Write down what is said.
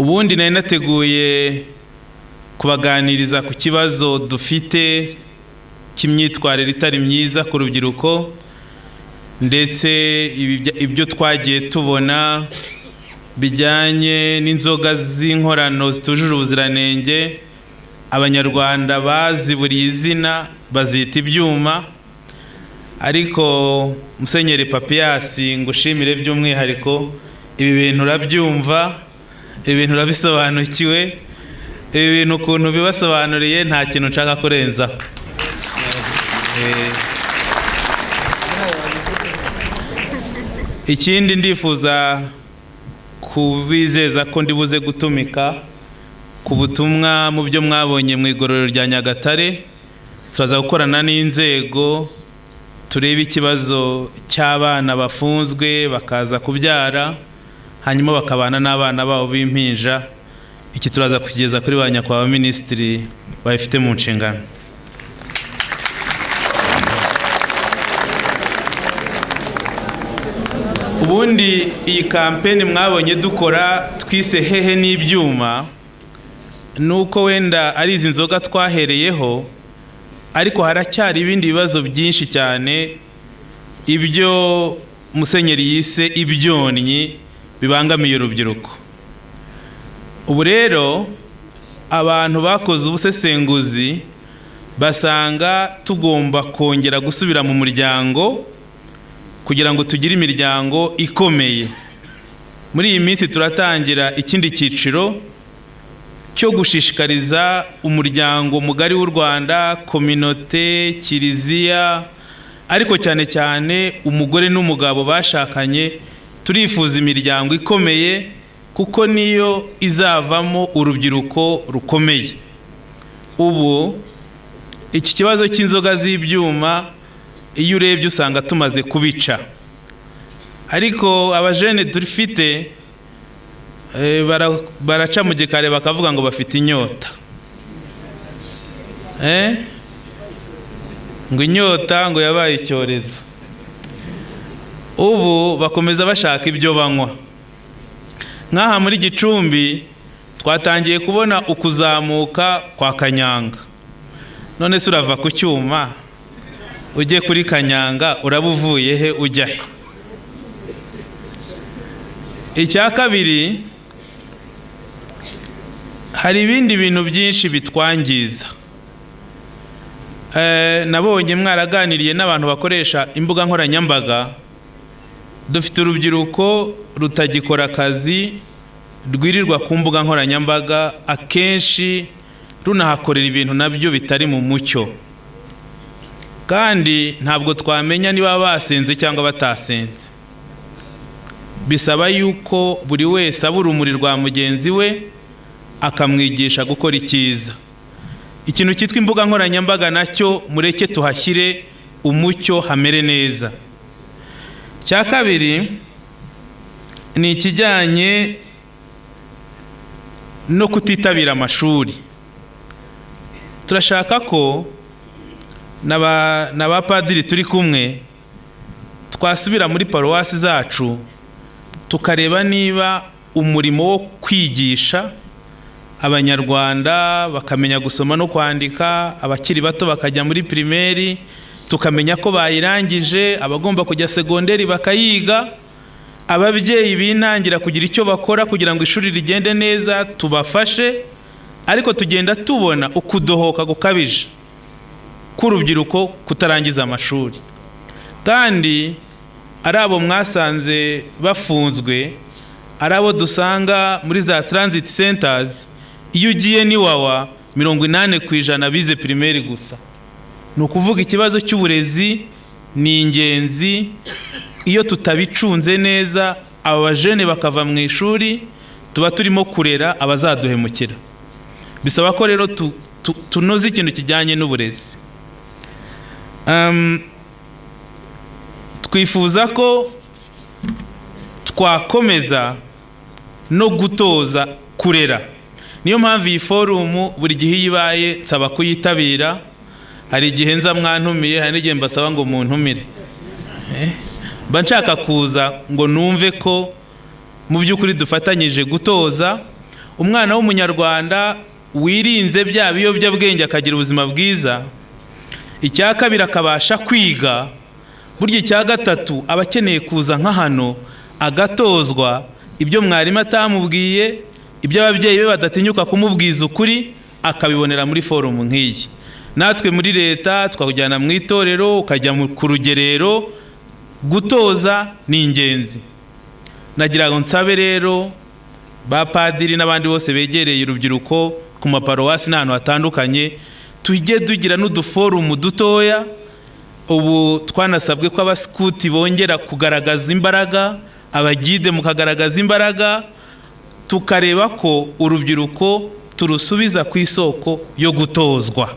Ubundi nari nateguye kubaganiriza ku kibazo dufite cy'imyitwarire itari myiza ku rubyiruko, ndetse ibyo twagiye tubona bijyanye n'inzoga z'inkorano zitujuje ubuziranenge. Abanyarwanda baziburiye izina, bazita ibyuma. Ariko Musenyeri Papiyasi, ngushimire by'umwihariko, ibi bintu urabyumva, ibi bintu urabisobanukiwe, ibi bintu ukuntu bibasobanuriye nta kintu nshaka kurenzaho. Ikindi, ndifuza kubizeza ko ndibuze gutumika ku butumwa mu byo mwabonye mu igororero rya Nyagatare. Turaza gukorana n'inzego, turebe ikibazo cy'abana bafunzwe bakaza kubyara, hanyuma bakabana n'abana babo b'impinja. Iki turaza kugeza kuri ba nyakubahwa minisitiri babifite mu nshingano. Ubundi iyi kampeni mwabonye dukora twise "Hehe n'ibyuma", nuko wenda ari izi nzoga twahereyeho, ariko haracyari ibindi bibazo byinshi cyane, ibyo Musenyeri yise ibyonnyi bibangamiye urubyiruko. Ubu rero abantu bakoze ubusesenguzi basanga tugomba kongera gusubira mu muryango kugira ngo tugire imiryango ikomeye. Muri iyi minsi turatangira ikindi cyiciro cyo gushishikariza umuryango mugari w'u Rwanda, kominote, kiliziya, ariko cyane cyane umugore n'umugabo bashakanye. Turifuza imiryango ikomeye kuko niyo izavamo urubyiruko rukomeye. Ubu iki kibazo cy'inzoga z'ibyuma, iyo urebye usanga tumaze kubica, ariko abajene dufite baraca mu gikari bakavuga ngo bafite inyota, ngo inyota ngo yabaye icyorezo. Ubu bakomeza bashaka ibyo banywa. Nk'aha muri Gicumbi twatangiye kubona ukuzamuka kwa kanyanga. None se urava ku cyuma ujye kuri kanyanga, uraba uvuye he ujya he? Icya kabiri, hari ibindi bintu byinshi bitwangiza. Nabonye mwaraganiriye n'abantu bakoresha imbuga nkoranyambaga. Dufite urubyiruko rutagikora akazi, rwirirwa ku mbuga nkoranyambaga, akenshi runahakorera ibintu nabyo bitari mu mucyo, kandi ntabwo twamenya niba basenze cyangwa batasenze. Bisaba yuko buri wese aba urumuri rwa mugenzi we, akamwigisha gukora icyiza. Ikintu cyitwa imbuga nkoranyambaga nacyo mureke tuhashyire umucyo, hamere neza. Icya kabiri ni ikijyanye no kutitabira amashuri. Turashaka ko na ba padiri turi kumwe twasubira muri paruwasi zacu, tukareba niba umurimo wo kwigisha Abanyarwanda bakamenya gusoma no kwandika, abakiri bato bakajya muri primaire, tukamenya ko bayirangije, abagomba kujya segonderi bakayiga, ababyeyi binangira kugira icyo bakora kugira ngo ishuri rigende neza tubafashe. Ariko tugenda tubona ukudohoka gukabije k'urubyiruko kutarangiza amashuri, kandi ari abo mwasanze bafunzwe, ari abo dusanga muri za transit centers. Iyo ugiye n'iwawa, 80% bize primaire gusa. Ni ukuvuga ikibazo cy'uburezi ni ingenzi. Iyo tutabicunze neza, aba bajene bakava mu ishuri, tuba turimo kurera abazaduhemukira. Bisaba ko rero tunoza ikintu kijyanye n'uburezi. Twifuza ko twakomeza no gutoza kurera. Niyo mpamvu iyi forum buri gihe iyo ibaye nsaba kuyitabira. Hari igihe nza mwantumiye, hari n'igihe mbasaba ngo muntumire. Mba nshaka kuza ngo numve ko mu by'ukuri dufatanyije gutoza. Umwana w'Umunyarwanda wirinze bya biyobyabwenge, akagira ubuzima bwiza, icya kabiri akabasha kwiga, burya icya gatatu aba akeneye kuza nka hano agatozwa ibyo mwarimu atamubwiye, ibyo ababyeyi be badatinyuka kumubwiza ukuri, akabibonera muri forum nk'iyi. Natwe muri leta twakujyana mu itorero, ukajya ku rugerero. Gutoza ni ingenzi. Nagira ngo nsabe rero ba padiri n'abandi bose begereye urubyiruko ku maparuwasi n'ahantu hatandukanye, tujye tugira n'uduforum dutoya. Ubu twanasabwe ko abasikuti bongera kugaragaza imbaraga, abagide mukagaragaza imbaraga, tukareba ko urubyiruko turusubiza ku isoko yo gutozwa.